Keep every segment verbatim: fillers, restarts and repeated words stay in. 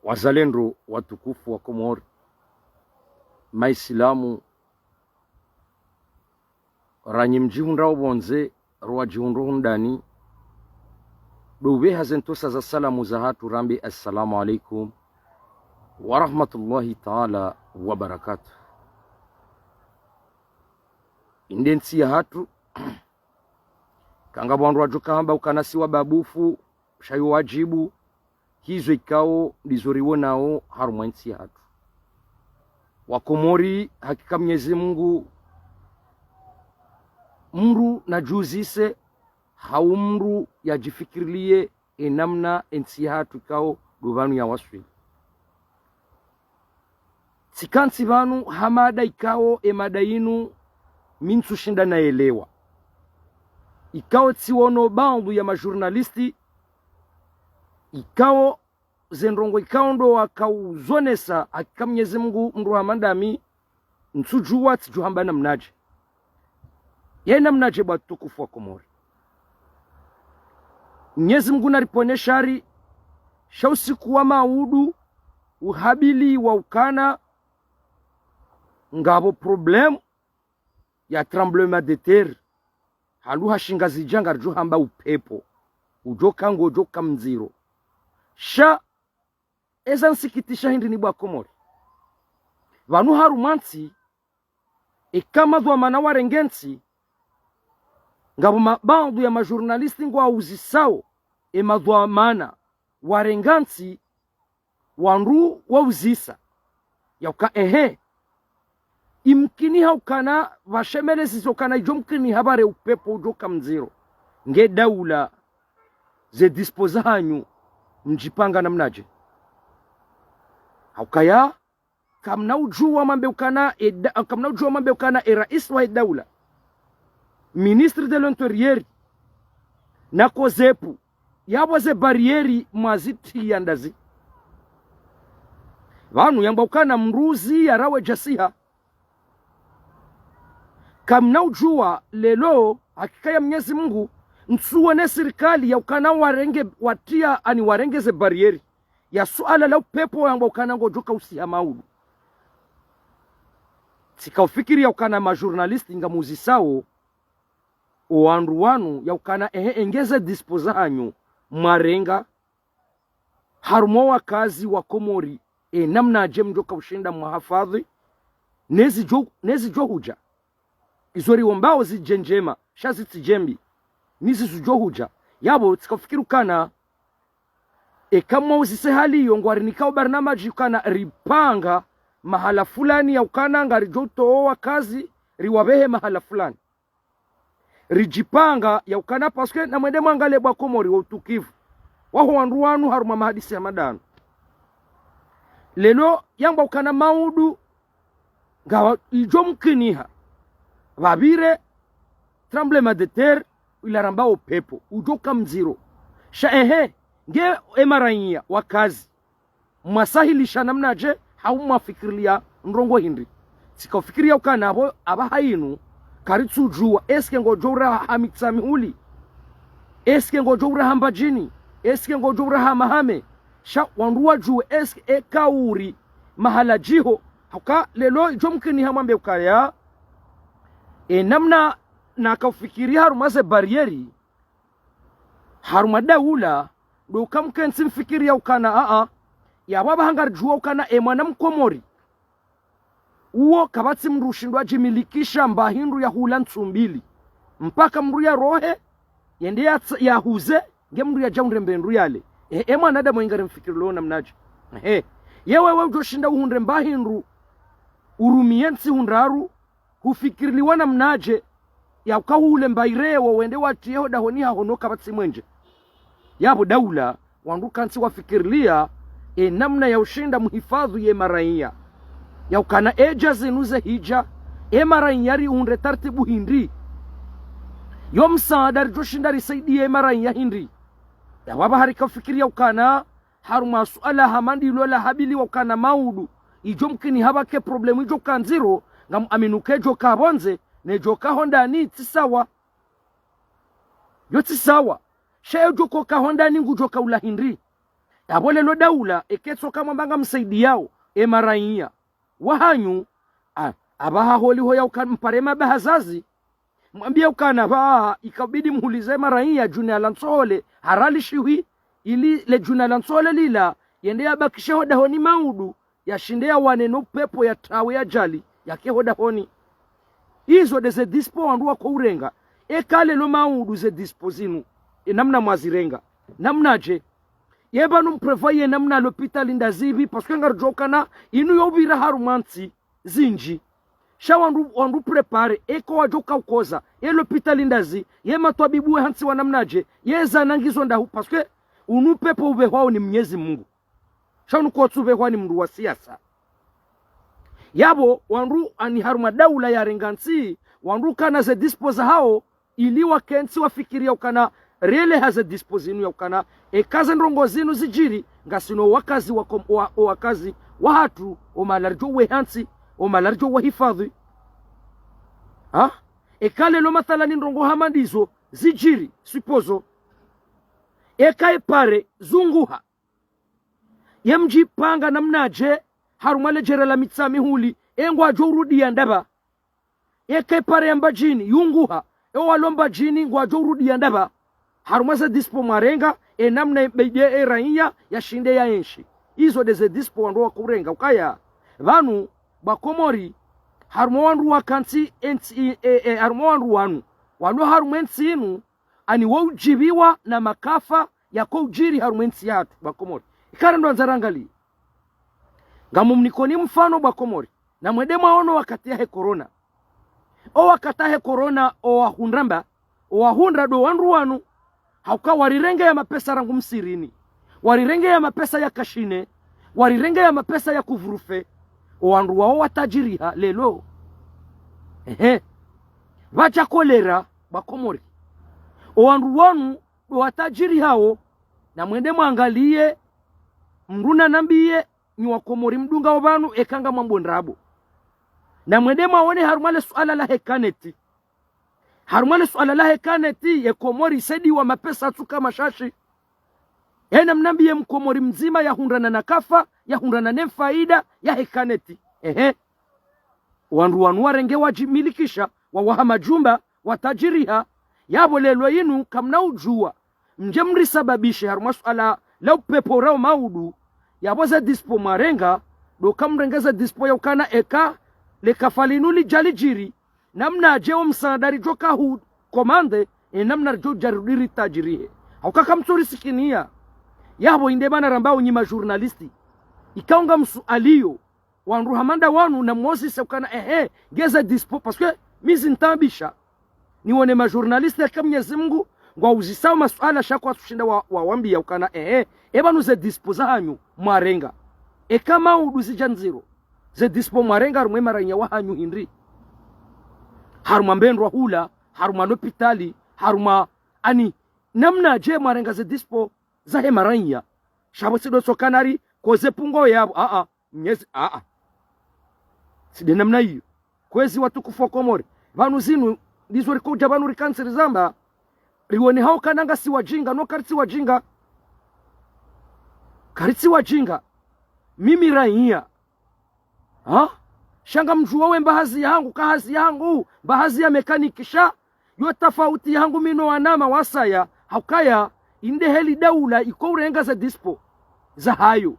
Wazalendo watukufu wa Komori, Maislamu, ranyi mdjihundrao pvondze, rwadjihundro hundani, ndo upveha ze ntrosa za salamu zahatru rambe assalamu alaikum wa rahmatullahi taala wa barakatuh. Inde ntsi yahatru, kanga pvwandru wadjo kahamba ukana si wababufu, sha yo wadjibu, hizo ikao ndizo riwonao harumwa entsi yahatru. Wakomori, hakika Mnyezi Mungu, mdru nadjuzise, hau mdru yadjifikirilie enamna entsi yahatru ikao ndo pvanu yawaswili. Tsikantsi pvanu ha mada ikao emada inu mi ntsushinda naelewa. Ikao tsiwono baadhwi ya majournaliste, ikao ze ndrongoo ikao ndo wakauzonesa, hakika Mnyezi Mungu, mdru hama ndami, ntsudjuwa tsidjo hamba namnadje. Ye namnadje bo watukufu wa Komori. Mnyezi Mungu naripvonese shari, sha usiku wa maudu, uhabiliwa ukana, ngapvo problème ya tremblement de terre, ha lugha ya shingazidja ngaridjo hamba upepvo, udjo ka ngodjo ka mdziro. Sha, eza nsikitisha hindri ni bo wakomori. Pvanu harumwa ntsi, eka madhwamana warenge ntsi, ngapvo ma-, baadhwi ya majournaliste ngwauzisao, e madhwamana warenga ntsi, wandru wauzisa, yauka ehe, imkini ha ukana, pvashemelezi zo ukana idjo mkini ha pvare upepvo udjo ka mdziro. Nge daula, ze dispo zahanyu, mdjipanga namnadje? Haukaya, kamna udjuwa mwambe ukana, e da-, kamna udjuwa mwambe ukana, e rais wa e daula, ministre de l'intérieur, na kozepu, yapvo ze barrière mwazitriya ndazi? Pvanu yambwa ukana mdru uzi yarawe djasiha. Kamna udjuwa leo, hakika ya Mnyezi Mungu, ntsuwone sirikali ya ukana warenge, watriya ani warenge ze barrière ya suala la upepvo yambwa ukana ngodjo ka usiha maudu. Tsika ufikiri ya ukana majournaliste ngamuzisao, o wandru wanu ya ukana, ehe, enge ze dispo zahanyu mwarenga harumwa wakazi wa Komori, e namnadje mdjo ka ushinda mwahafadhwi, nezi djo, nezi djo hudja. Izo riwombao zidje ndjema, sha zitsidje mbi, nizi zidjo hudja. Yapvo tsika ufikiri ukana, eka mwauzise hali iyo ngwarinikao barnamaji ukana ripanga mahala fulani ya ukana ngaridjo utowa wakazi, riwapvehe mahala fulani. Ridjipanga ya ukana, parce que namwende mwangalie bo wakomori wa utukivu, waho wandru wanu harumwa mahadisi ya madano. Leo yambwa ukana maudu, ngawa idjo mkiniha, pvapvire tremblement de terre, ila ramba upepvo, udjo ka mdziro. Sha ehe, nge emaraiya wakazi, mwasahilisha namnadje, hau mwafikirilia ndrongoo hindri? Tsika ufikiri ya ukana apvo, apvaha inu, karitsudjuwa, est-ce que ngodjo uraha ha Mitsamihuli? Est-ce que ngodjo uraha Mbadjini? Est-ce que ngodjo uraha Hamahame? Sha wandru wadjuwe, est-ce que eka uri mahala djiho? Hauka leo idjo mkiniha mwambe ukaya, e namna naka ufikiri harumwa ze barrière, harumwa daula, ndo uka mkentsi mfikiri ya ukana, a-a, yapvo apvaha ngaridjuwa ukana e mwana mkomori, uwo kapvatsi mdru ushindwa djimilikisha mba hindru ya hula ntsu mbili. Mpaka mdru yarohe, yende ya tsa-, yahuze, nge mdru yadja hundre mbe hindru yale. E, e mwanadamu inga rimfikiri leo namnadje? Ehe. Ye wewe udjo shinda uhundre mba hindru, urumie ntsihu ndraru, hufikiriliwa namnadje, ya uka hule mba irewo wende watriye ho dahoni haho no kapvatsi mwenje? Yapvo daula, wandru kantsi wafikirilia e namna ya ushinda muhifadhwi ye maraiya. Ya ukana edja zinu ze hidja, e maraiya rihundre tartibu hindri? Yo msaada ridjo shinda risaidiye e maraiya hindri? Yapvo apvaha rika ufikiri ya ukana, harumwa suala hama ndilo la habiliwa ukana maudu, idjo mkini hapvake problème idjo ka ndziro, ngamuamini uka edjo ka pvondze, ne edjo ka hondani tsi sawa. Yo tsi sawa. Sha edjo ko ka hondani ngudjo ka ula hindri? Apvo lelo daula, eka itsoka mwamba ngamsaidiyao, e maraiya wahanyu, a, apvaha holiho ya ukana mpare mabahazazi, mwambiye ukana apvaha ikabidi mhulize maraiya djuna la ntsohole harali shihwi, ili le djuna la ntsohole lila, yende yabakishe ho dahoni maudu, yashinde yawane no upepvo yatrawe yadjali, yake ho dahoni. Izo nde ze dispo wandru wako urenga. Eka lelo maudu ze dispo zinu, e namna mwazirenga. Namnaje? Ye pvanu mprévoit ye namna lopitali ndazipvi, parce que ngaridjo ukana inu yo upvira harumwa ntsi zindji. Sha wandru, wandru préparer, eka wadjo kaukoza, ye lopitali ndazi, ye matwabibu we hantsi wa namnaje, ye zana ngizo ndahu, parce que unu upepvo upvehwao ni Mnyezi Mungu. Sha unu kotsu upvehwa ni mndru wa siasa. Yapvo, wandru ani harumwa daula yarenga ntsi, wandru ukana ze dispo zahao, ili wakentsi wafikiri ya ukana, releha ze dispo zinu ya ukana, eka ze ndrongo zinu zidjiri, ngasi no wakazi wa kom-, wa, o wakazi wahatru, o mahala ridjo uwe hantsi, o mahala ridjo uwe hifadhi. Ha? Eka lelo mathalani ndrongo hama ndizo zidjiri, supposons. Eka e pare zunguha. Ye mdjipanga namnaje, harumwa le jere la Mitsamihuli, e ngwadjo urudiya ndapvi? Eka e pare ya Mbadjini yunguha, e walo Mbadjini ngwadjo urudiya ndapvi? Harumwa ze dispo mwarenga, e namna e beide e raiya yashinde yaenshi. Izo nde ze dispo wandru wako urenga ukaya. Pvanu, bo Wakomori, harumwa wandru wakantsi entsi, e, e, harumwa wandru wanu, walo harumwa entsi inu, ani wo udjibiwa na makafa yako udjiri harumwa entsi yahatru, bo Wakomori. Ikara ndo andza rangalie. Ngamumnikoni mfano, bo Wakomori. Namwende mwaono wakati yahe corona. O wakati yahe corona, o wahundra mba, o wahundra ndo wandru wanu, hauka warirenge ya mapesa rangu msirini. Warirenge ya mapesa ya kashine. Warirenge ya mapesa ya couvre-feu. O wandru wao watajiriha lelo. Ehe. Pvadja kolera, bo Wakomori. O wandru wanu ndo watajirihao, namwende mwangalie, mndru nanambiye, nyi Wakomori mdungao pvanu, eka ngamwambo ndrabo. Namwende mwaone harumwa le suala lahe kaneti. Harumwa le suala lahe kaneti, ye Komori isaidiwa mapesa tsuka mashashi. Ena mnambiye Mkomori mdzima yahundrana na kafa, yahundrana ne mfaida yahe kaneti. Ehe. Wandru wanu warenge wadjimilikisha, wawaha majumba, watajiriha. Yapvo lelo inu kamna udjuwa. Mdje mrisababishe harumwa suala la upepvo urao maudu. Yapvo ze dispo mwarenga, ndo kamrenge ze dispo ya ukana eka le kafa linu lidja lidjiri, namnaje o msaada ridjo kahu commande, e namna ridjo udja rudi ritajirihe. Hauka kamtsuri sikiniya. Yapvo inde mana rambao nyi ma journaliste. Ikao ngamsualiyo wandru hama nda wanu namwozise ukana, ehe, nge ze dispo, parce que mi zintaabisha. Niwone ma journaliste eka Mnyezi Mungu, ngwauzisao masuala sha kwatsushinda wa, wawambiya ukana, ehe, e pvanu ze dispo zahanyu mwarenga. Eka maudu zidja ndziro, ze dispo mwarenga harumwa e maraiya wahanyu hindri? Harumwa mbendrwa hula, harumwa lopitali, harumwa ani, namnaje mwarenga ze dispo zahe maraiya? Sha pvo tsi ndo tsoka nari koze pungo yapvo, a, a, Mnyezi, a, a. Tsi nde namna iyo. Kwezi watukufu wa Komori. Pvanu zinu, ndizo riko udja pvanu rikantsi rizamba. Riwone hao ukana ngasi wajinga, no karitsi wajinga. Karitsi wajinga. Mimi raiya. Ha? Sha ngamdjuwa we mba hazi yahangu, ka hazi yahangu, mba hazi ya mécanique sha. Yo tafauti yahangu mi no wanama wasaya, haukaya, inde heli daula iko urenga ze dispo zahayo.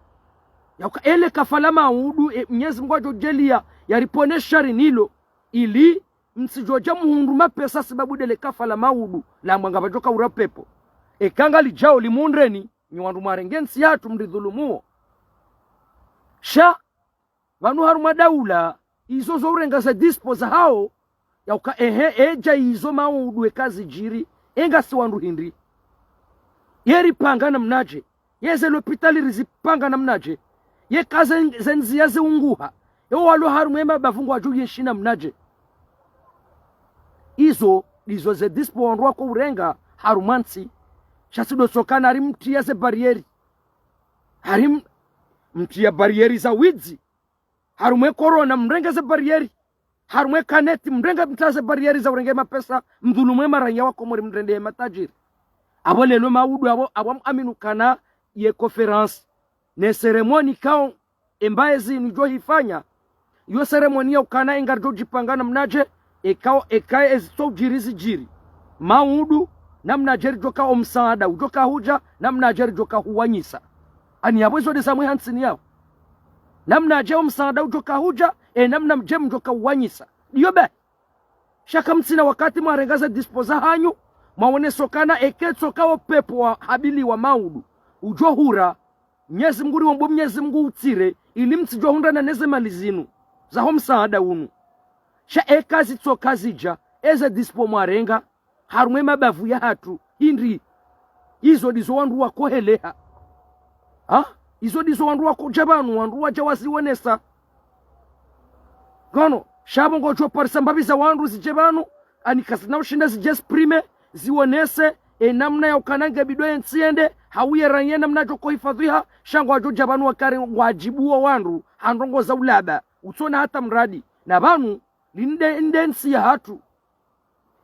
Yauka ele kafa la maudu, e, Mnyezi Mungu adjo djaliya, yariponesha rinilo, ili mtsidjo dja muhundru mapesa sababu ndele kafa la maudu, la mwanga pvadjo kaura pepvo. Eka ngalidjao limuhundreni, nyi wandru mwarenge ntsi yahatru mridhulumuo. Sha, pvanu harumwa daula, izo zo urenga ze dispo zahao, yauka ehe, edja izo maudu eka zidjiri, e ngasi wandru hindri? Ye ripanga namnaje? Ye ze lopitali rizipanga namnaje? Ye ka ze, ze ndziya ziunguha, e walo harumwa e mabavu ngwadjo yenshi namnaje? Izo, ndizo ze dispo wandru wako urenga harumwa ntsi. Sha tsi ndo tsoka nari mtriya ze barrière. Hari m-, mtriya barrière za widzi. Harumwa e corona, mrenge ze barrière. Harumwa e kaneti, mrenge mtra ze barrière za urenge mapesa, mdhulumu e maraiya wa Komori mrende ye matajiri. Apvo lelo maudu apvo, apvo mwamini ukana, ye conférence, ne cérémonie ikao embaye zinu idjo hifanya, iyo cérémonie ya ukana engaridjo djipanga namnadje, ekao, ekaye ezitso udjiri zidjiri. Maudu, namnadje ridjoka omsaada udjoka hudja, namnadje ridjoka huwanyisa. Ani yapvo izo ndizo mwe hantsini yapvo. Namnadje omsaada udjoka hudja, e namnadje mdjoka huwanyisa. Ndiyo be. Sha kamtsina wakati mwarenga ze dispo zahanyu, mwaonesa ukana eka itsoka wo pepo wa habili wa maudu udjo hura, Mnyezi Mngu, riombo Mnyezi Mngu utsire, ili mtsidjo hundrana neze mali zinu, zaho msaada unu. Sha eka zitsoka zidja, eze dispo mwarenga, harumwa emabavu yahatru, hindri, izo ndizo wandru wakoheleha. Ha? Izo ndizo wandru wakodja pvanu, wandru wadja wazionesa. Kono, sha pvo ngodjo parisa mbapvi za wandru zidje pvanu, ani kazina ushinda zidje exprime, zionese, e namna ya ukana nge bidwe yentsi yende, hau ye raiya namna djoko hifadhwiha, sha ngwadjo dja pvanu wakari ngwadjibuo wandru, ha ndrongo za ulaba, utsona hata mradi. Na pvanu, linde, nde ntsi yahatru.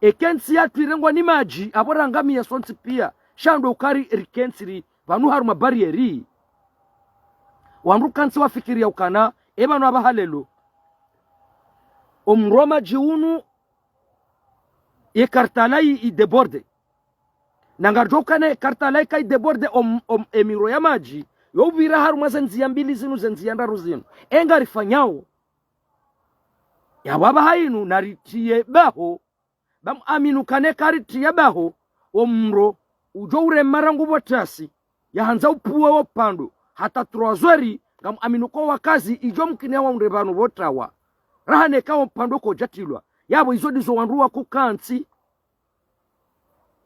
Eka entsi yahatru irengwa ni madji, apvo rangamiya sontsi pia, sha ndo ukari rikentsi ri, pvanu harumwa barrière. Wandru kantsi wafikiri ya ukana, e pvanu apvaha leo. Omro wa madji unu, ye kartala i, i déborde. Na ngaridjo ukana ye kartala ika i déborde om, om, emiro ya madji, yo upvira harumwa ze ndziya mbili zinu, ze ndziya ndraru zinu. Engarifanyao. Yapvo apvaha inu naritriye baho, ba muaminu ukana eka ritriya baho, omro, udjo urema rangu pvo tasi, yahandza upvuwe wo pvandru, hata trois heures, ngamuaminu ko wakazi, idjo mkini ya waundre pvanu pvo trawa. Raha neka wo pvandru kodjatrilwa. Yapvo izo ndizo wandru wakokantsi.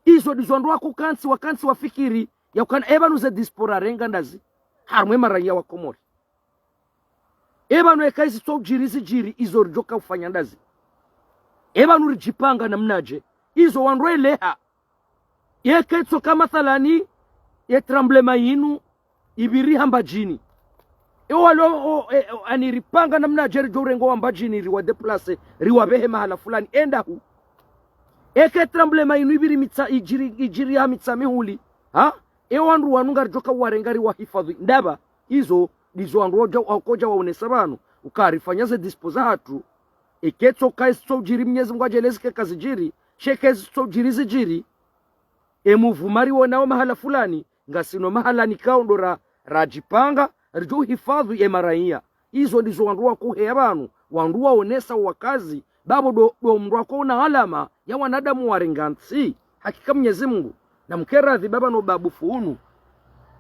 Izo ndizo wandru wakokantsi, wakantsi wafikiri, ya ukana e pvanu ze dispo rarenga ndazi, harumwa emaraiya wa Komori. E pvanu eka izitso udjiri zidjiri, izo ridjoka ufanya ndazi. E pvanu ridjipanga namnadje, izo wandru waeleha. Eka itsoka mathalani, ye tremblement yinu, ipviri ha Mbadjini. E walo, o, e, o, ani ripanga namnadje ridjo urenga wa Mbadjini, riwa déplacer, riwapvehe mahala fulani, endahu. Eka tremblement yinu ipviri Mitsa, idjiri, idjiri ha Mitsamihuli. Ha? E wandru wanu ngaridjoka uwarenga riwahifadhwi. Ndapvi, izo, ndizo wandru wadja, wakodja waonesa pvanu. Uka rifanya ze dispo zahatru. Eka itsoka izitso udjiri Mnyezi Mngu adjaanlie zike kazidjiri. Sha eka izitso udjiri zidjiri. E muvuma riwonao mahala fulani, ngasina mahala nikao ndo ra, radjipanga, ridjo uhifadhwi emaraiya. Izo ndizo wandru wakoheya pvanu, wandru waonesa wakazi, bapvo ndo, ndo mndru wakoona alama ya wanadamu warenga ntsi. Hakika Mnyezi Mngu, namkeradhi baba no babu funu.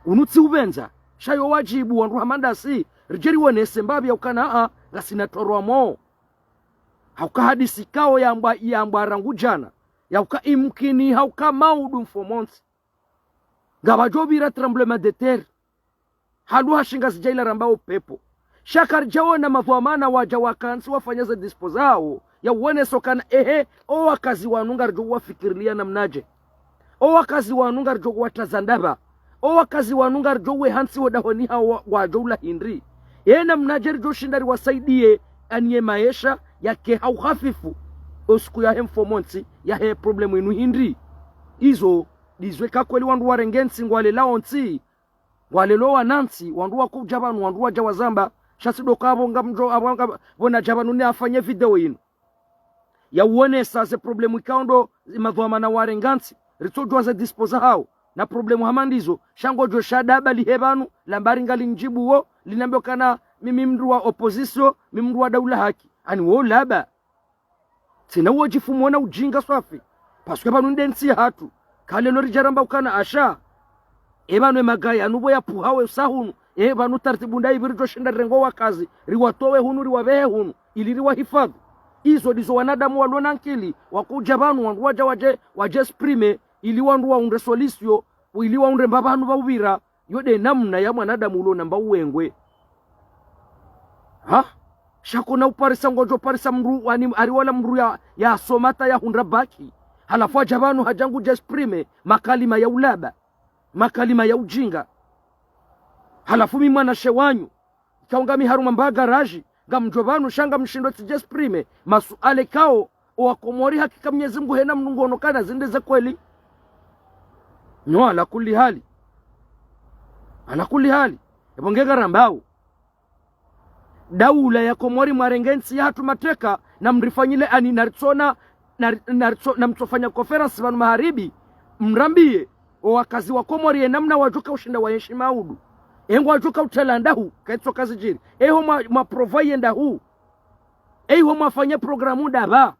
Unu tsi upvendza, sha yo wadjibu wandru hama ndasi, ridje riwonese mbapvi ya ukana a, ngasina torwa mo. Hauka hadisi ikao yambwa, yambwa rangu djana, ya uka imkini, hauka maudu mfomontsi. Ngapvadjo pvira tremblement de terre. Halu hashinga zidja ila ramba upepo. Sha karidjaona madhwamana wadja wakantsi wafanya ze dispo zawo, ya uonesa ukana, ehe, o wakazi wanu ngaridjo uwafikirilia namnadje. O wakazi wanu ngaridjo uwatadza ndapvi. O wakazi wanu ngaridjo uwe hantsi wo dahoni hawo wa, wadjo ula hindri. Ye namnadje ridjo shinda riwasaidiye ani ye maesha yake ha uhafifu. O siku yahe mfomontsi, yahe problème inu hindri. Izo, ndizo eka kweli wandru warenge ntsi ngwalelao ntsi, ngwalelao wanantsi, wandru wakodja pvanu, wandru wadja wazamba, sha tsi ndo ka apvo ngamdjo, apvo nga, pvo nadja pvanu ni afanye video inu. Ya uonesa ze problème ikao ndo, madhwamana warenga ntsi, ritsodjuwa ze dispo zahawo, na problème hama ndizo, sha ngodjo sha daba lihe pvanu, lamba ringa linidjibu wo, linambe ukana, mimi mndru wa opposition, mimi mndru wa daula haki. Ani wo laba. Tsena uwo djifumo na ujinga swafi. Parce que pvanu nde ntsi yahatru. Kalelo ridja ramba ukana asha. E pvanu emagari yanu pvo yapvuhawe sa hunu. E pvanu taratibu nda ipvi ridjo shinda rirenge wakazi. Riwatowe hunu, riwapvehe hunu. Ili riwahifadhwi. Izo ndizo wanadamu walo na nkili. Wakodja pvanu wandru wadja wadje, wadje exprime. Ili wandru waundre solution. Ili waundre mbapvi pvanu pva upvira. Yo nde namna ya mwanadamu ulo namba uwengwe. Ha? Sha kona uparisa ngodjo parisa mndru, wani, ari wala mndru ya, ya soma hata ya hundra bac. Halafu hadja pvanu hadja ngudjo exprime makalima ya ulaba. Makalima ya ujinga. Halafu mi mwanashe wanyu. Ikao ngami harumwa mba garage, ngamdjo pvanu sha ngamshindo tsidje exprime, masuala ikao, o wakomori hakika Mnyezi Mngu hena mndru nguono ukana zinde ze kweli. No, ala kulli hali. Ala kulli hali, epvo nge ngarambao, daula ya Komori mwarenge ntsi yahatru mateka, na mrifanyile ani naritsona, nar-, naritso-, na mtsofanya conférence pvanu maharibi, mrambiye owakazi wa Komori ye namna wadjoka ushinda waenshi maudu. Engwadjoka utela ndahu, kaitso kazidjiri. Eho mwa, mwa provide ndahu. Eiho mwafanya programu ndapvi.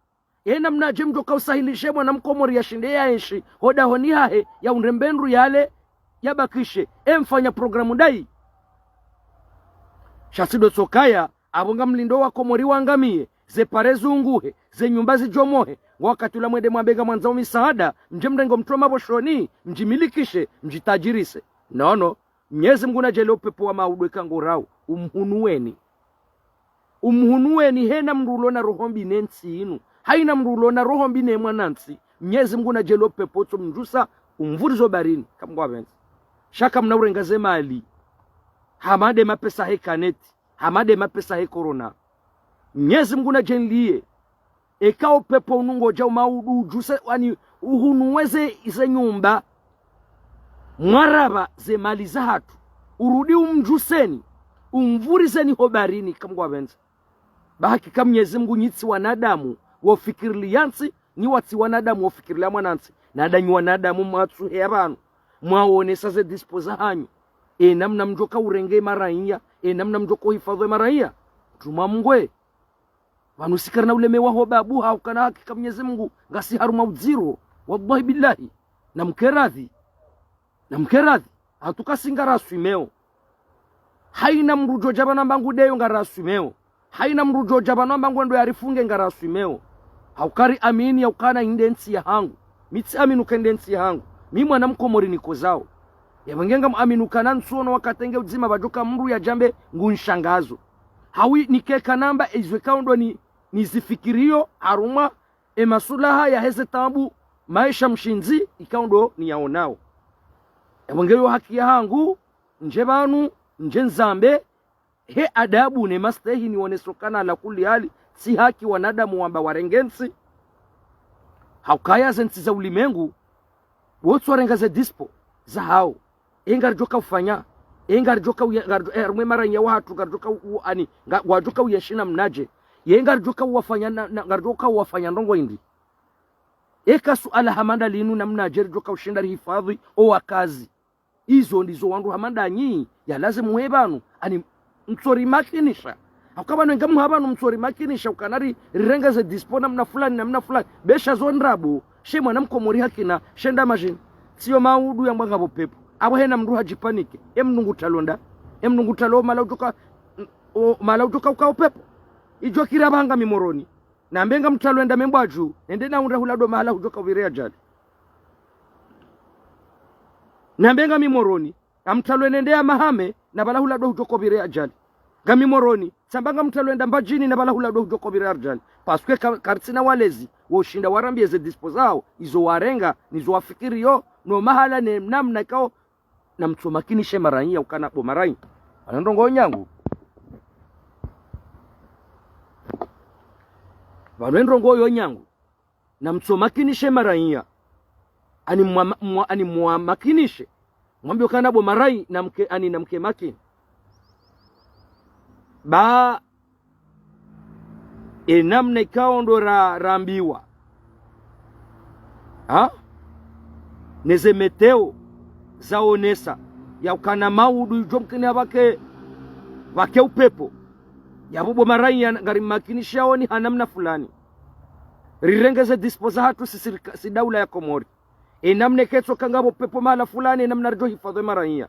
Ye namnadje mdjoka usahilishe mwana mkomori yashinde yaenshi ho dahoni hahe, yaundre mbe ndru yale, yabakishe. Emfanya programu ndahi. Sha tsi ndo tsokaya, apvo ngamlindo wa Komori wangamiye, ze pare zunguhe, ze nyumba zidjomohe, ngo wakati ula mwende mwambe ngamwandzao misaada, mdje mrenge mtru wa mapvoshoni, mdjimilikishe, mdjitadjirise. Nono, Mnyezi Mngu nadjaanlie upepvo wa maudu eka ngorao, umhunuweni. Umhunuweni hena mdru ulo na roho mbi ne ntsi inu. Haina mdru ulo na roho mbi ne mwanantsi. Mnyezi Mngu nadjaanlie upepvo utso mdjusa, umvurizo baharini, kamngwapvendza. Sha kamna urenga ze mali. Hama nde mapesa he kaneti. Hama nde mapesa he korona. Mnyezi Mngu nadjaanlie. Eka upepvo unu ngodjao maudu udjuse, ani uhunuwe ze, ze nyumba. Mwarapva ze mali zahatru. Urudi umdjuseni. Umvurizeni ho baharini, kamngwapvendza. Ba hakika Mnyezi Mngu nyi tsi wanadamu, wofikirilia ntsi, nyi watsi wanadamu, wofikirilia mwanantsi. Nada nyi wanadamu mwatsuhe ya pvanu. Mwaonesa ze dispo zahanyu. E namna mdjoka urenge maraiya. E namna mdjoka uhifadhwi maraiya. Tumwa mngwe. Pvanu si karina ulemewa ho babu ha ukana hakika Mnyezi Mngu, ngasi harumwa udziro. Wallahi billahi. Namkeradhi. Namkeradhi. Hatuka si ngaraswimeo. Haina mdru djodja pvanu amba ngu ndeyo ngaraswimeo. Haina mdru djodja pvanu amba ngwendo yarifunge ngaraswimeo. Ha uka ri amini ya ukana inde ntsi yahangu. Mi tsi amini uka inde ntsi yahangu. Mi mwana mkomori nikozao. Yapvo nge ngam amini ukana ntsuono wakati nge udzima pvadjoka mdru yadjambe ngu nshangazo. Hawi nikeka namba ezwe kaundo ni, nizifikiriyo, harumwa, e masulaha yaheze tabu, maesha mshindzi, ikaundo niyaonao. Yapvo ngeyo haki yahangu, ndje pvanu, ndje ndzambe, he adabu ne mastehi nioneso ukana ala kulli hali, tsi haki wanadamu wamba warenge ntsi. Ha ukaya ze ntsi za ulimengu, wotsi warenga ze dispo zahao. E ngaridjoka ufanya. E ngaridjoka uya-, ngaridjo-, e harumwa maraiya wahatru ngaridjoka u-, ani, nga-, wadjoka uyenshi namnadje. Ye ngaridjoka uwafanya na, na, ngaridjoka uwafanya ndrongo indri. Eka suala hama nda linu namnadje ridjoka ushinda rihifadhwi owakazi. Izo ndizo wandru hama ndanyi, ya lazimu we pvanu, ani mtsorimakinisha. Hauka pvanu enga muha pvanu mtsorimakinisha, ukana ri, rirenge ze dispo namna fulani, namna fulani. Be sha zo ndrabo, she mwana mkomori hakina, she nda majini. Tsiyo maudu yambwa ngapvo pepvo. Apvo hena mdru hadjipanike. E mdru ngu talo nda. E mdru ngu talo mahala udjoka, o, mahala udjoka ukao pepvo. Idjo kira pvanga mi Moroni. Nambe ngamtalo enda Membwadju, nende naundra hula ndo mahala hudjoka upvire ajali. Nambe ngami Moroni, ngamtalo nende ya Mahame, na pvala hula ndo hudjoka upvire ajali. Ngami Moroni, tsamba ngamtalo enda Mbadjini, na pvala hula ndo hudjoka upvire ajali. Parce que ka-, karitsina walezi, wo ushinda warambie ze dispo zao, izo warenga, nizo wafikiriyo, no mahala ne namna ikao, namtsomakinishe maraiya ukana bo maraiya. Pvanu ndrongo yo nyangu. Pvanu ndrongo yo nyangu. Namtsomakinishe maraiya. Ani mwa-, mwa-, ani mwamakinishe. Mwambie ukana bo maraiya, namke, ani namke makini. Ba e namna ikao ndo ra-, rambiwa. Ha? Neze meteo zaonesa ya ukana maudu idjo mkini ya pvake, pvake upepvo. Yapvo bo maraiya ngarimakinishao ni ha namna fulani. Rirenge ze dispo zahatru si sirika-, si daula ya Komori. E namna ketso ka ngapvo pepvo mahala fulani, e namna ridjo hifadhwi maraiya.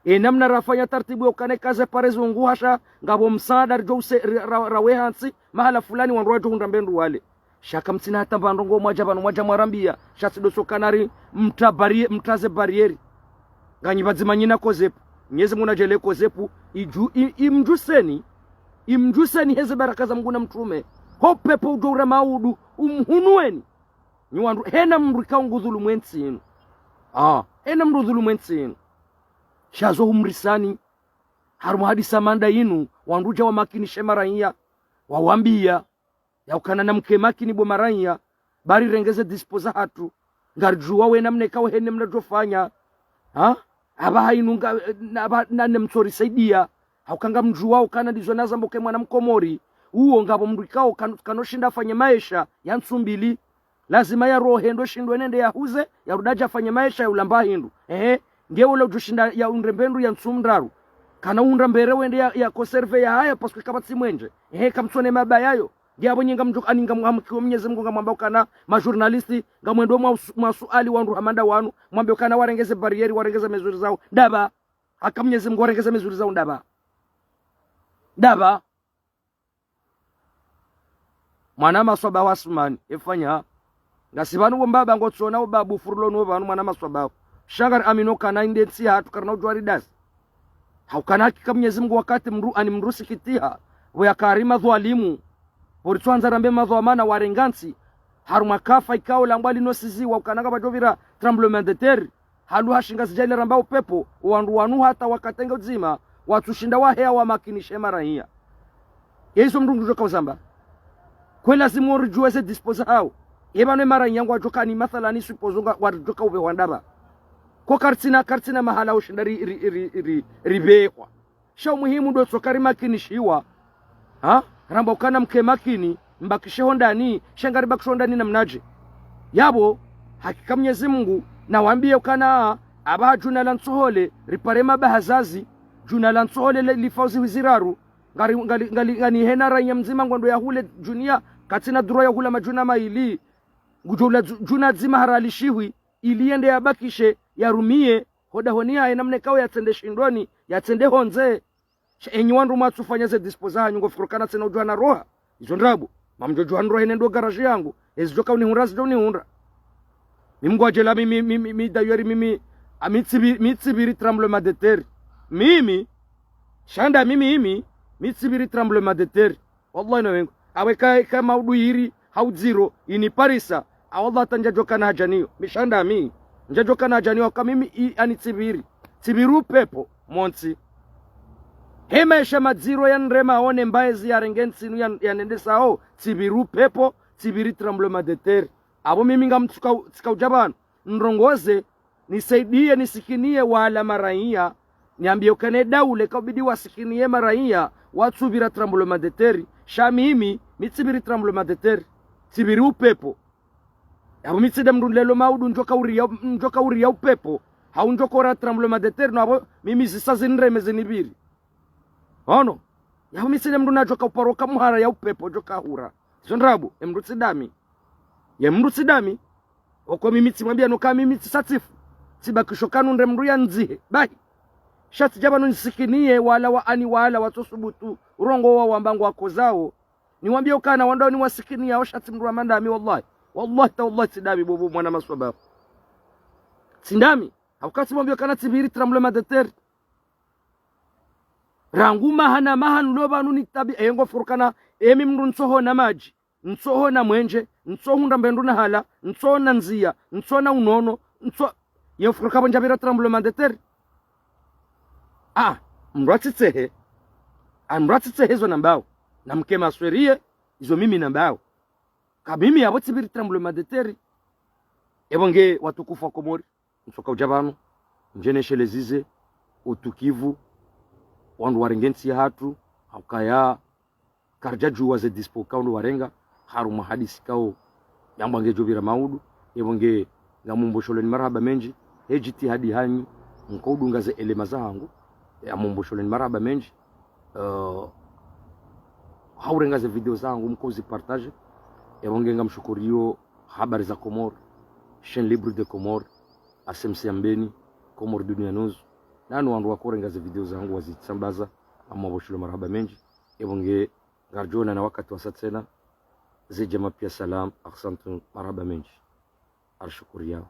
E namna rafanya tartibu yo ukana eka ze pare zunguha sha, ngapvo msaada ridjo use-, ra-, ra-, rawe hantsi, mahala fulani wandru wadjo hundra mbe ndru wale. Sha kamtsina hata mba ndrongo mwadja pvanu mwadja mwarambia, sha tsi ndo so ukana ri mtra barrie-, mtra ze barrière. Nganyi pvadzima nyi na kozepu, Mnyezi Mngu nadjaanlie kozepu, idju-, i-, imdjuseni, imdjuseni heze baraka za Mngu na mtrume, ho pepvo udjo ura maudu, umhunuweni. Nyi wandru, hena mdru ikao ngu dhulumu entsi inu. Ah, hena mdru dhulumu entsi inu. Sha zo humrisani, harumwa hadisi manda inu, wandru dja wamakinishe maraiya, wawambia, ya ukana namke makini bo maraiya, ba rirenge ze dispo zahatru, ngaridjuwa we namna ikao hene mna djofanya. Ha? Apvaha inu nga, na, apva, na ne mtsorisaidia. Hauka ngamdjuwao ukana ndizo nazamba uke mwana mkomori. Uwo ngapvo mndru ikao kano, kanoshinda afanye maesha ya ntsu mbili. Lazima yarohe ndo shindwe nende yahuze, yarudi adje afanye maesha ya ulamba hindru. Ehe, nge ula udjoshinda yahundre mbendru ya ntsu mdraru. Kana uhundra mbere wende ya, ya conserve ya haya, parce que kapvatsi mwenje. Ehe, kamtsone maba yayo. Nge apvo nyi ngamdjo, ani ngamhamkiwa Mwenyezi Mungu ngamwamba ukana, ma journaliste, ngamwendo mwa usu-, mwa suali wandru hama nda wanu, mwambe ukana warenge ze barrière, warenge ze mesure zao. Ndapvi? Haka Mwenyezi Mungu warenge ze mesure zao ndapvi? Ndapvi? Mwana maswaba wa Asumani, efanya. Ngasi pvanu wo mbaba ngotsona wo babu furlo no pvanu mwana maswaba. Sha ngari amino kana inde ntsi hatru karina udjuwa ridasi. Haukana hakika Mwenyezi Mungu wakati mndru ani mndru sikitiha. Pvo yakari madhwalimu. Pvo ritsoandza rambe madhwamana warenga ntsi. Harumwa kafa ikao lambwa lino siziwa ukana ngapvadjopvira tremblement de terre. Halu ha Shingazidja ile ramba upepvo, wandru wanu hata wakati nge udzima, watsushinda waheya wamakinishe maraiya. Ye izo mndru ngudjoka uzamba. Kwe lazimu oridjuwe ze dispo zahao. Ye pvanu ye maraiya ngwadjoka ni mathalani supposons nga, ngwadjoka upvehwa ndapvi? Ko karitsina, karitsina mahala ushinda ri, ri, ri, ri, ripvehwa. Sha umuhimu ndo tsoka rimakinishiwa. Ha? Ramba ukana mke makini, mbakishe hondani, sha ngaribakishe hondani namnadje? Yapvo, hakika Mwenyezi Mungu, nawambiye ukana, apvaha djuna la ntsohole, ripare mabahazazi, djuna la ntsohole le, lifao zihwi ziraru, ngari, ngari, ngari, ngani hena raiya mdzima ngwendo yahule djunia, katsina droit yahula madjuna mayili, ngudjo ula dju-, djuna dzima harali shihwi, ili yende yabakishe, yarumiye, hodahoni yaye namna ikao yatsende shindoni, yatsende hondze. Sha enyi wandru mwatsufanya ze dispo zanyu ngofikiri ukana tsena udjuwa na roha. Izo ndrabo. Mamdjo djuwa na roha ine ndo garage yangu. Ezidjoka unihundra, zidjo unihundra. Mimi ngwadjela mimi, mimi, mi d'ailleurs mimi, ami tsibi-, mi tsipviri tremblement de terre. Mimi, sha nda mimi imi, mi tsipviri tremblement de terre. Wallahi na wengu. Awe ka, ka maudu iri, hau dziro, ini parisa. A wallah hata ndjadjoka na haja niyo. Mi sha nda mi. Ndjadjoka na haja niyo, hauka mimi i, ani tsipviri. Tsipviri upepvo, montsi. He maesha madziro ya nrema one mbaye zi yarenge ntsi inu ya, yanendesao, tsipviri upepvo, tsipviri tremblement de terre. Apvo mimi ngamtsuka, tsika udja pvanu. Nrongoze, nisaidiye, nisikiniye wala maraiya. Niambiye ukana ye daula kaubidi wasikiniye maraiya, watsupvira tremblement de terre. Sha mimi, mi tsipviri tremblement de terre. Tsipviri upepvo. Yapvo mi tsi nde mndru lelo maudu ndjoka uriya, ndjoka uriya upepvo. Hau ndjoka ura tremblement de terre, no apvo mimi zisa zinreme zinipviri. Ono, yapvo mi tsi nde mndru nadjoka uparoka muhara ya upepvo, djoka hura. Izo ndrabo, ye mndru tsi nda mi. Ye mndru tsi nda mi. Oko mimi tsimwambiya no ka mimi tsisa tsifu. Tsibakisho kanu nde mndru yandzihe. Bahi. Sha tsidja pvanu nisikiniye wala wa ani wala watsosubutu. Urongowa wamba ngwakozao. Niwambiye ukana wandao niwasikiniya, o sha tsi mndru hama nda mi wallahi. Wallahi ta wallahi tsi nda mi bobo mwana maswaba. Tsi nda mi. Hauka tsimwambiye ukana tsipviri tremblement de terre. Rangu maha na maha nilo pvanu nitabi, eyengo fikiri ukana, emi mndru ntsohona madji, ntsohona mwenje, ntsohundra mbendru na hala, ntsona ndziya, ntsona unono, ntso-, ye mfikiri ukapvo ndjapvira tremblement de terre. Ah, mndru atsitsehe. Ah, mndru atsitsehe izo nambao. Na mke masweriye, izo mimi nambao. Ka mimi yapvo tsipviri tremblement de terre. Epvo nge watukufu wa Komori. Ntsoka udja pvanu, ndjenesheleze ze utukivu, wandru warenge ntsi yahatru, haukaya, karidjadjuwa ze dispo kao ndo warenga, harumwa hadisi kao, yambwa ngedjopvira maudu, epvo nge ngamumbosholeni marahaba mendji, he djitihadi hanyu, mkoudunga ze elema zahangu, yamumbosholeni marahaba mendji, eh, haurenga ze video zahangu, mkouzi partage, epvo nge ngamshukuriyo Habari za Comores, Chaîne Libre de Comores, A C M C ya Mbeni, Comores Dunia News, nanu wandru wakorenga ze video zahangu wazitsambaza, amumbosholeni marahaba mendji, epvo nge ngaridjoonana wakati wasa tsena, ze djama piya salam, ahsantum, marahaba mendji. Arishukuriyao.